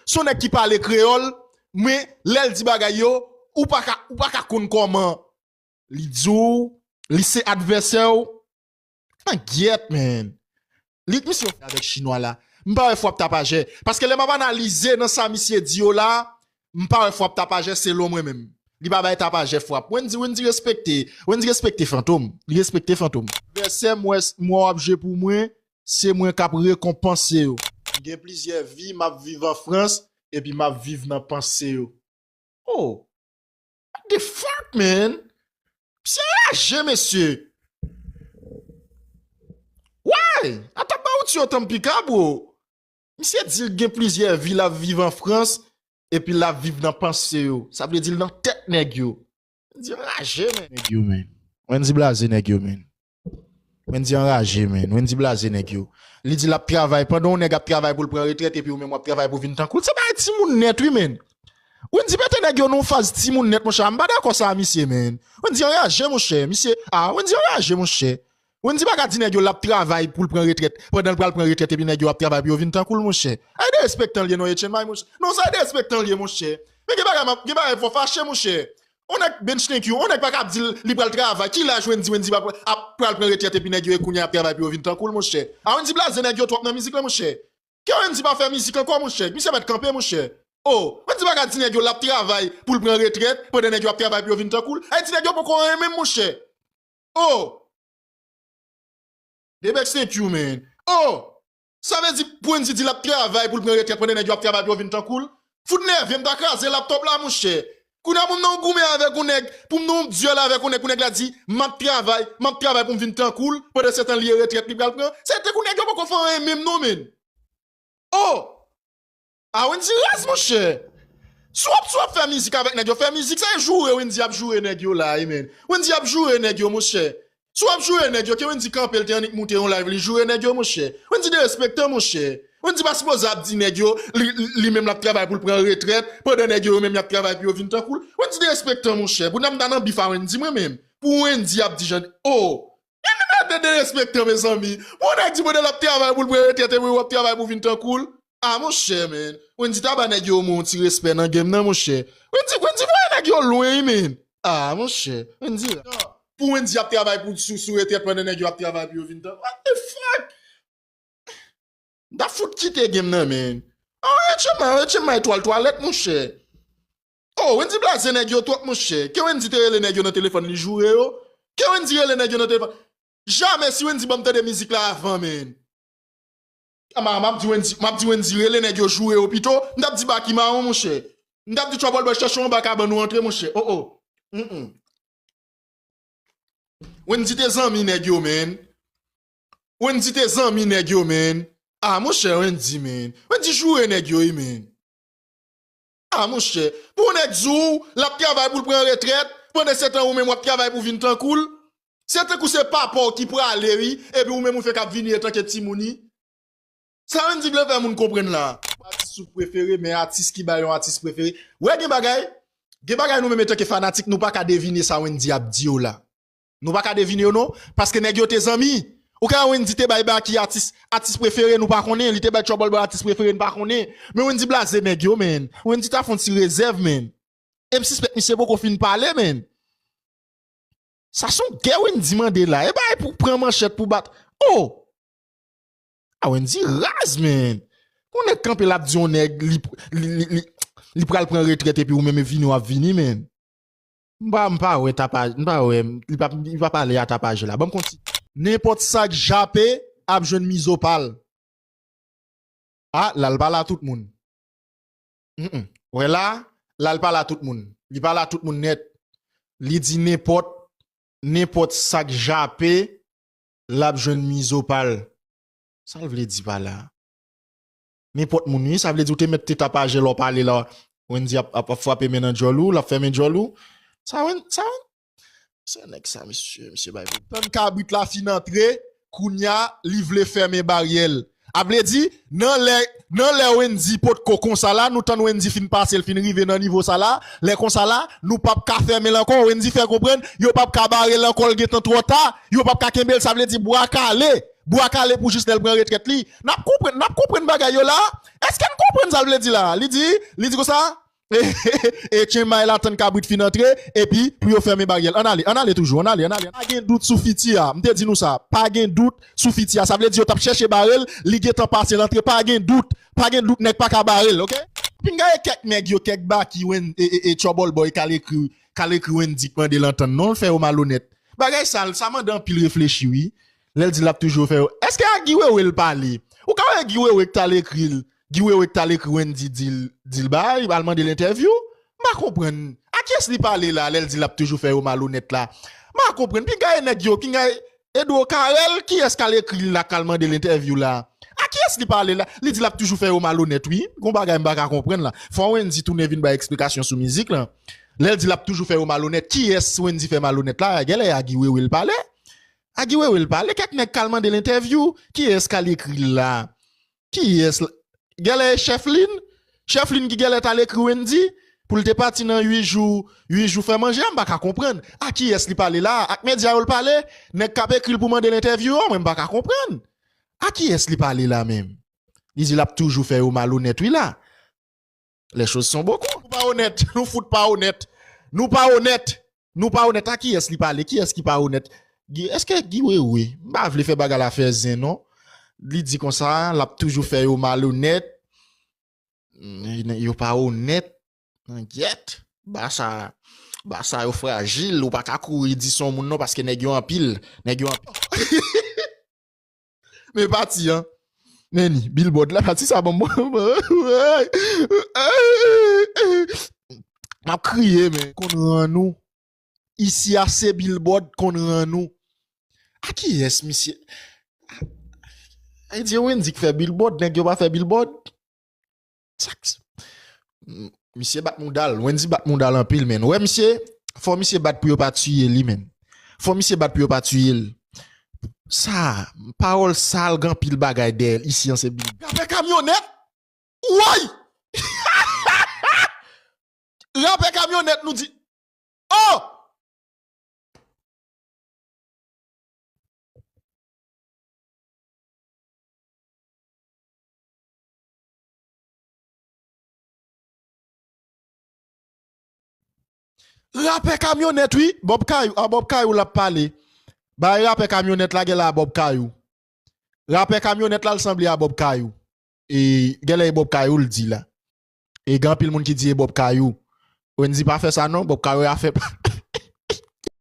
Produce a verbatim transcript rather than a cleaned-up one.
Se yon nèg ki pale kreyòl, men lè l di bagay yo, ou pa ka, ou pa ka konn kòman li di w, li se advèsè w. An gyèt, man. Li, misye avèk chinwa la. M pa wè frap tapajè. Paske lè m ap analize nan sa misye di yo la, m pa wè frap tapajè selon mwen menm. Li pa bay tapajè frap. Wendy, Wendy respekte. Wendy respekte Fantom. Li respekte Fantom. Advèsè m wè, m wè w ap jwe pou mwen, se mwen k ap rekonpanse yo. M gen plizyè vi, m ap viv an Frans, epi m ap viv nan panse yo. Oh! What the fuck, man? Misye anraje, mesye. Why? Atap ba ou ti otan pika, bro. Misye di l gen plizyè vi l ap viv an Frans, epi l ap viv nan panse yo. Sa vle di l nan tèt nèg yo. Wendy anraje, man. Nèg yo, man. Wendy blaze nèg yo, man. Wendy anraje, man. Wendy blaze nèg yo. Li di l ap travay. Pandan yon nèg ap travay pou l pran retrèt, epi ou menm w ap travay pou w vin tankou l. Se bagay timoun nèt, wi, man. Wendy mete nèg yo nan yon faz timoun nèt, monchè. M pa dakò sa a misye, man. Wendy anraje, monchè. Misye, ah, Wendy anraje, monchè. Wendy pa ka di nèg yo l ap travay pou l pran retrèt, pandan l pral pran retrèt, epi nèg yo ap travay pou yo vin tankou l, monchè. Ay derespektan l ye non, Etienne May, monchè. Non, sa ay derespektan l ye, monchè. Men gen bagay, m ap- gen bagay fò fache, monchè. Yon nèg bench thank you, yon nèg pa ka ap di l li pral travay. Ki laj Wendy, Wendy pa pral- ap pral pran retrèt epi nèg yo e kounye a ap travay pou yo vin tankou l, monchè. A Wendy blaze nèg yo twòp nan mizik la, monchè. Ke Wendy pa fè mizik ankò, monchè. Misye mèt kanpe, monchè. Oh, Wendy pa ka di nèg yo l ap travay pou l pran retrèt pandan nèg yo ap travay pou yo vin tankou l. Ay di nèg yo poko anyen menm, monchè. Oh! Debex thank you, man. Oh! Sa vle di pou Wendy di l ap travay pou l pran retrèt pandan nèg yo ap travay pou yo vin tankou l? Fout nève m, ta kraze laptop la, monchè. Kounye a pou m nan yon goumen avèk yon nèg, pou m nan yon dyèl avèk yon nèg, pou nèg la di, m ap travay, m ap travay pou m vin tankou l, pandan se tan li e retrèt li pral pran. Se te kou nèg yo poko fè anyen menm non, man. Oh! A Wendy raz, monchè. Si w ap, si w ap fè mizik avèk nèg yo, fè mizik, sa e joure Wendy ap joure nèg yo la, wi, man. Wendy ap joure nèg yo, monchè. Si w ap joure nèg yo, ke Wendy kanpe, l te annik moute yon live, li joure nèg yo, monchè. Wendy derespektan, monchè. Wendy pa sipoze ap di nèg yo, li, li, li menm l ap travay pou l pran retrèt, pandan nèg yo, yo menm y ap travay pou yo vin tankou l. Wendy derespektan, monchè. Pou n ap ta nan bif a Wendy, mwen menm. Pou Wendy ap di jan, oh! Gen nèg la te derespektan, mezanmi. Pou yon nèg di pandan l ap travay pou l pran retrèt, epi w ap travay pou vin tankou l. Ah, monchè, man. Wendy ta ba nèg yo omwen yon ti respè nan game nan, monchè. Wendy, Wendy voye nèg yo lwen, wi, man. Ah, monchè. Wendy, pou Wendy ap travay pou, sou, sou retrèt pandan nèg yo ap travay pou yo vin tankou. What the fuck? M ta fout kite game nan, man. Oh, Etienne May, Etienne May twal twalèt, monchè. Oh, Wendy blaze nèg yo twòp, monchè. Ke Wendy te rele nèg yo nan telefòn, li joure yo. Ke Wendy rele nèg yo nan telefòn. Jamè si Wendy ban m tande mizik la avan, man. A, m a, m ap di Wendy, m ap di Wendy rele nèg yo joure yo pito. M t ap di Baky mawon, monchè. M t ap di Trouble Boy chèche yon baka ban nou antre, monchè. Oh, oh. Mm, mm. Wendy te zanmi nèg yo, man. Wendy te zanmi nèg yo, man. Ah, monchè, Wendy, man. Wendy joure nèg yo, wi, man. Ah, monchè. Pou yon nèg di w, l ap travay pou l pran retrèt, pandan se tan ou menm w ap travay pou vin tankou l. Se tankou se papa w ki prale, wi, epi ou menm ou fèk ap vini etanke timoun, wi. Sa Wendy vle fè moun konprann la? Atis ou prefere, men atis ki ba yon atis prefere. Wè gen bagay, gen bagay nou menm etanke fanatik, nou pa ka devine sa Wendy ap di yo la. Nou pa ka devine yo non, paske nèg yo te zanmi. Ou ka wè Wendy te bay Baky atis, atis prefere nou pa konnen, li te bay Trouble Boy atis prefere nou pa konnen. Men Wendy blaze nèg yo, man. Wendy ta fè yon ti rezèv, man. E m sispèk misye poko fin pale, man. Sa se yon gè Wendy mande la. E bagay pou pran manchèt pou bat. Oh! A Wendy raz, man. Yon nèg kanpe l ap di yon nèg li, li, li, li, li pral pran retrèt epi ou menm vini w ap vini, man. M pa, m pa wè tapaj, m pa wè, li pa, li pa pale a tapaj la. Ban m kontinye. Nenpòt sa k jape ap jwenn mizo pa l. A, la l pale a tout moun. Mm, mm. Wè la, la l pale a tout moun. Li pale a tout moun nèt. Li di nenpòt, nenpòt sa k jape, l ap jwenn mizo pa l. Sa l vle di pa la? Nenpòt moun, wi, sa vle di ou te mèt te tapajè lè w pale la. Wendy ap, ap, ap frape men nan djòl ou, l ap fèmen djòl ou. Sa Wen-, sa Wen-, se nèg sa, mesye, mesye bay pou. Tann kabrit la fin antre, kounye a, li vle fèmen baryè l. A vle di, nan lè, nan lè Wendy potko konsa la, nou tann Wendy fin pase, l fin rive nan nivo sa la, lè konsa la, nou p ap ka fèmen l ankò. Wendy fè konprann, yo p ap ka bare l ankò, l gentan twò ta, yo p ap ka kenbe l, sa vle di bwa kale. Bwa kale pou Jisnèl pran retrèt li. N ap konprann, n ap konprann bagay yo la. Èske n konprann sa l vle di la? Li di, li di konsa, e, e, e, tchenmay la tann kabrit fin antre, epi pou yo fèmen baryè l. Ann ale, ann ale toujou, ann ale, ann ale. Pa gen dout sou fiti a. M te di nou sa. Pa gen dout sou fiti a. Sa vle di yo t ap chèche bare l, li gentan pase l antre. Pa gen dout. Pa gen dout, nèg pa ka bare l, oke? Pinga e kèk nèg yo, kèk baki, wen, e, e, e, Trouble Boy k al ekri, k al ekri Wendy k mande l antann non, l fè yo malonèt. Bagay sa, sa mande anpil reflechi, wi. Lè l di l ap toujou fè yo. Èske a Guy Wewe l pale? Ou ka wè Guy Wewe k t al ekri l. Guy Wewe k t al ekri Wendy di l, di l bay, al mande l entèvyou. M pa konprann. A kiyès li pale la, lè l di l ap toujou fè yo malonèt la? M pa konprann. Pinga e nèg yo, pinga e Edro Carel, kiyès k al ekri l la, k al mande l entèvyou la? A kiyès li pale la? Li di l ap toujou fè yo malonèt, wi. Gon bagay m pa ka konprann la. Fò Wendy tounen vin bay eksplikasyon sou mizik lan. Lè l di l ap toujou fè yo malonèt, kiyès Wendy fè malonèt la? Genlè a Guy Wewe l pale. A Guy Wewe l pale, kèk nèg k al mande l entèvyou. Kiyès k al ekri l la? Kiyès l-, genlè e Chèf Lin? Chèf Lin ki genlè t al ekri Wendy pou l te pati nan uit jou, uit jou fè manje a, m pa ka konprann. A kiyès li pale la? Ak medya yo l pale? Nèg k ap ekri l pou mande l entèvyou yo, mwen m pa ka konprann. A kiyès li pale la menm? Li di l ap toujou fè yo malonèt, wi la. Les choses sont beaucoup. Nou pa onèt, nou fout pa onèt. Nou pa onèt. Nou pa onèt. A kiyès li pale? Kiyès ki pa onèt? Guy, èske Guy Wewe? M pa vle fè bagay la fè zen, non. Li di konsa, l ap toujou fè yo malonèt. Yo pa onèt. Gyèt. Basa, basa yo frajil. Ou pa ka kouri di se yon moun, non, paske nèg yo anpil. Nèg yo anpil. Men pati an. Men ni, billboard la, pati sa ban m. M ap kriye, men. Konn rann ou. Isi a se billboard konn rann ou. A kiyès, misye? Ay, di Wendy k fè billboard, nèg yo pa fè billboard. Sa k-, m-, misye bat mouda l. Wendy bat mouda l anpil, men. Wè, misye, fò misye bat pou yo pa tiye li, men. Fò misye bat pou yo pa tiye l. Sa, pawòl sal, gen anpil bagay dèyè l. Isi an se billboard. Rapè kamyonèt? Woy! Rapè kamyonèt, nou di, oh! Rapè kamyonèt, wi. Bob Kayou, a Bob Kayou l ap pale. Bay rapè kamyonèt la, genlè a Bob Kayou. Rapè kamyonèt la, l sanble a Bob Kayou. E, genlè e Bob Kayou l di la. E gen anpil moun ki di e Bob Kayou. Wendy pa fè sa non, Bob Kayou a fè pa.